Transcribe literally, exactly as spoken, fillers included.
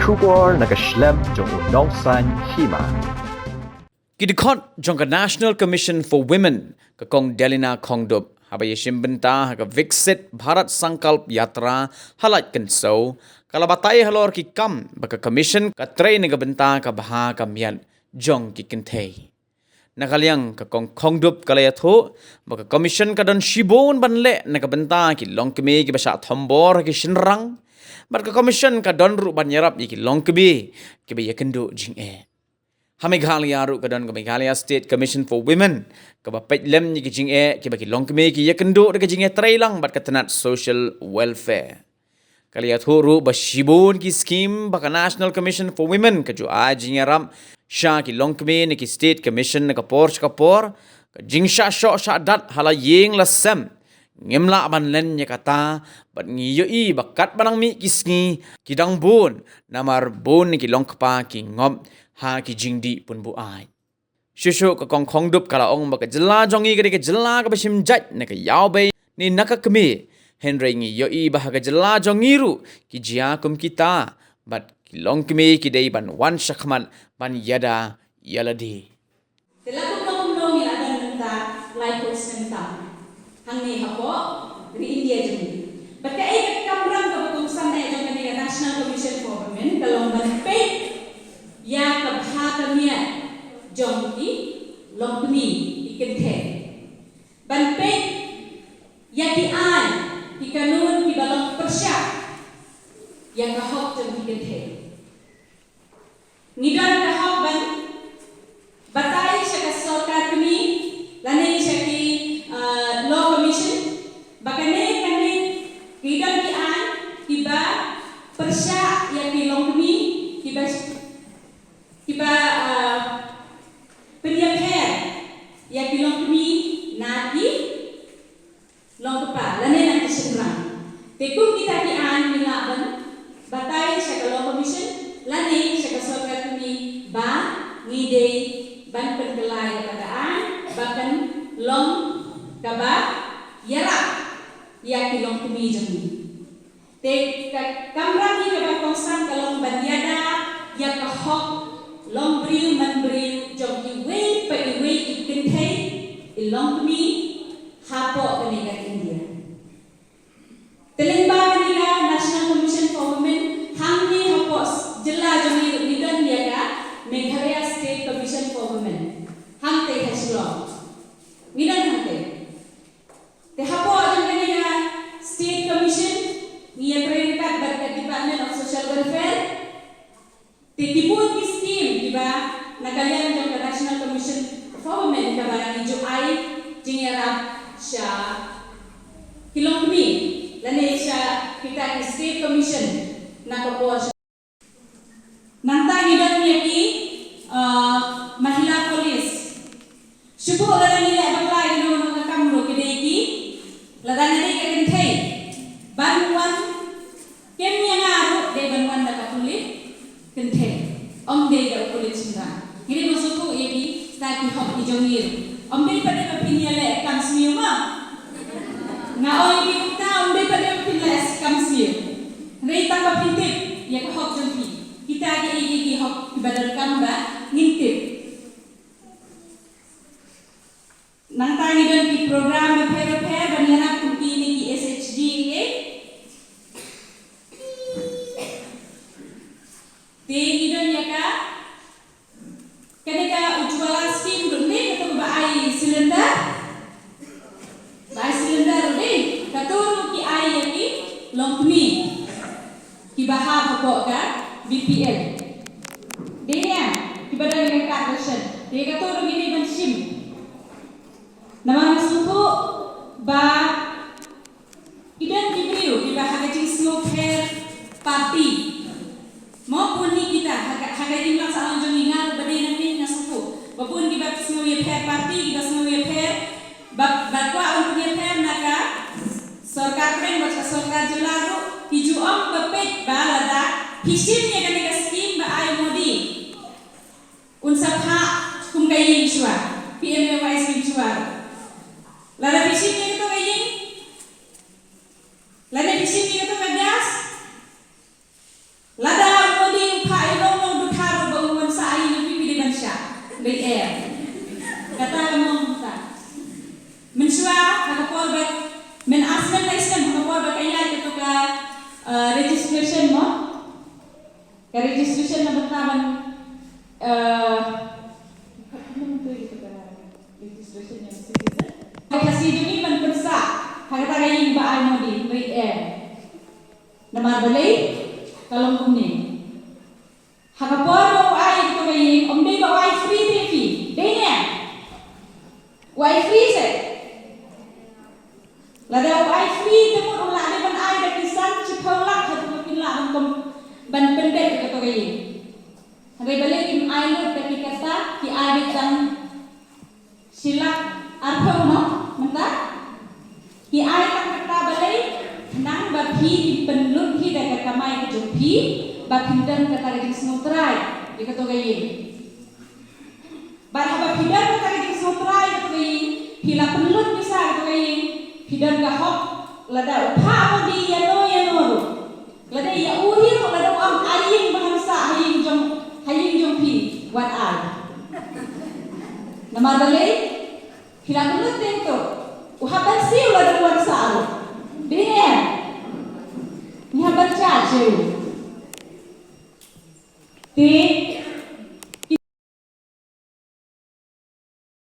Khubor na ka shlem jong u nongsan hima. Ki dkhot jong ka National Commission for Women, ka Kong Delina Khongdup, haba ïashim bynta ha ka Viksit Bharat Sankalp Yatra ha Laitkynsew, ka la batai halor ki kam ba ka Commission ka trei na ka bynta ka bha ka miat jong ki kynthei. Na ka liang ka Kong Khongdup ka la ïathuh ba ka Commission ka don shibun ban leh na ka bynta ki longkmie kiba shah thombor ha ki shynrang. Bad ka Commission ka don ruh ban ïarap ïa ki longkmie kiba ïakynduh jingeh. Ha Meghalaya ruh ka don ka Meghalaya State Commission for Women, kaba peit lem ïa ki jingeh kiba ki longkmie ki ïakynduh da ka jingïatreilang bad ka tnat Social Welfare. Ka la ïathuh ruh ba shibun ki skim ba ka National Commission for Women ka ju ai jingïarap sha ki longkmie na ki State Commission na ka por sha ka por, ka jingshah shoh shah dat ha la ïing la sem, ngim lah ban len ïa kata, bad ngi ïohi ba katba nang mih ki sngi ki dang bun, namar bun na ki longkpa ki ngop ha ki jingdih pynbuaid. Shuh shuh ka Kong Khongdup ka la ong ba ka jylla jong ngi ka dei ka jylla kaba shim jait na ka ïawbei ne na ka kmie. Hynrei ngi ïohi ba ha ka jylla jong ngi ruh ki jia kum kita, bad ki longkmie ki dei ban wan shakhmat ban ïada ïa lade. Te la kumno kumno ngi la don mynta laiphew snem tam hangne hapoh ri India jong ngi. Bad kaei ka kamram kaba kongsan eh jong kane ka National Commission for Women ka long ban peit ïa ka bha ka miat jong ki longkmie, ki kynthei. Ban peit ïa ki aiñ, ki kanun kiba long pyrshah ïa ka hok jong ki kynthei. Ngi don ka hok ban batai sha ka sorkar kmie lane sha ki, ah, Law Commission ba kane kane ki don ki aiñ kiba pyrshah ïa ki longkmie, kiba, kiba, ah, pynïapher ïa ki longkmie na ki longkpa lane na ki shynrang. Te kum kita ki aiñ ngi lah ban batai sha ka Law Commission lane sha ka sorkar kmie ba ngi dei ban pynkylla ïa kata ka aiñ ba kan long kaba ïarap ïa ki longkmie jong ngi. Te ka kamram hi kaba kongsan ka long ban ïada ïa ka hok long briew man briew jong iwei pa iwei i kynthei, i longkmie hapoh kane ka India. Te lyngba kane ka National Commission for Women, hangne hapoh jylla jong ngi ruh ngi don ïa ka Meghalaya State Commission for Women. Hangtei ha Shillong ngi don hangtei. Te hapoh jong kane ka State Commission ngi ïatrei ryngkat bad ka Department of Social Welfare. Te ki bun ki skim kiba na ka liang jong ka National Commission for Women kaba ngi ju ai jingïarap sha ki longkmie lane sha kita ki State Commission na ka por sha Nangta ngi don ïa ki, uh, Mahila Police. Shu buh lada ngi leh bakla ïa kano kano ka kam ruh ki dei ki, lada nga dei ka kynthei ban wan, kem ïa nga ruh dei ban wan da ka pulit kynthei, ym dei da u pulit shynrang. Ngi dei ban sngewthuh ïa kita ki hok ki jong ngi ruh. Ym dei pat dei ba phin ïaleh kam sniew ma. Nga ong ïa phi kumta, ym dei pat dei ba phin leh kam sniew. Hynrei tang ba phin tip ïa ka hok jong phi. Kita kiei kiei ki hok kiba donkam ba ngin tip. Nangta ngi don ki program bapher bapher ban ïarap kum kine ki S H G A. Te ngi don ïa ka Kane ka Ujjwala scheme ruh ne, kato ba ai cylinder. Ba ai cylinder ruh ne, kato ruh ki ai ïa ki longkmie kiba hap hapoh ka B P L. Dei ne, kiba don ïa ka card ration. Dei kato ruh ngi dei ban shim. Namar nga sngewthuh ba ki don ki briew kiba ha ka jingsngewpher party. Mo bun hi kita ha ka, ha ka imlang sahlang jong ngi, nga ruh ba dei nangne nga sngewthuh ba bun kiba sngew ïapher party, kiba sngew ïapher ba, ba kwah ban pynïapher na ka sorkar pdeng bad ka sorkar jylla ruh. Ki ju ong ba peit ba lada phi shim ïa kane ka skim ba ai Modi, un sa phah kum ka ïing shuwa, P M A Y scheme shuwa. Lada phi shim ïa kato ka ïing, lada phi shim ïa kato ka gas, lada u Modi u Registration mo? Ka registration na bynta ban, eh, registration ïa citizen. Ka Khasi jong ngi ban pynsah ha kata ka ïing ba ai Modi, hynrei em. Namar balei? Ka long kumne. Ha ka por ba u ai ïa kato ka ïing, ym dei ba u ai free te phi. Dei ne? U ai free se. Lada u ai free te mut u lah dei ban ai da ki san shiphew lak haduh ba kin lah ban kum ban pyndep ïa kato ka ïing. Hynrei balei kim ai lut da ki kata, ki ai beit tang shi lak arphew, no? Mynta ki ai tang kata balei? Khnang ba phi, phi pynlut hi da ka kamai ka jong phi ba phin don kata ka jingsngewtrai ïa kato ka ïing. Bad haba phi don kata ka jingsngewtrai ïa kato ka ïing, phi la pynlut pisa ïa kato ka ïing, phi don ka hok lada u phah Modi ïano ïano ruh. Lada ïa u hi ruh, lada u ong ai ïing ba ngan sah ha ïing jong, ha ïing jong phi, wat ai. Namar balei? Phi la pynlut te to. U hap ban siew lada u wan sah ruh. Dei ne em? Ngi hap ban charge ïa u. Te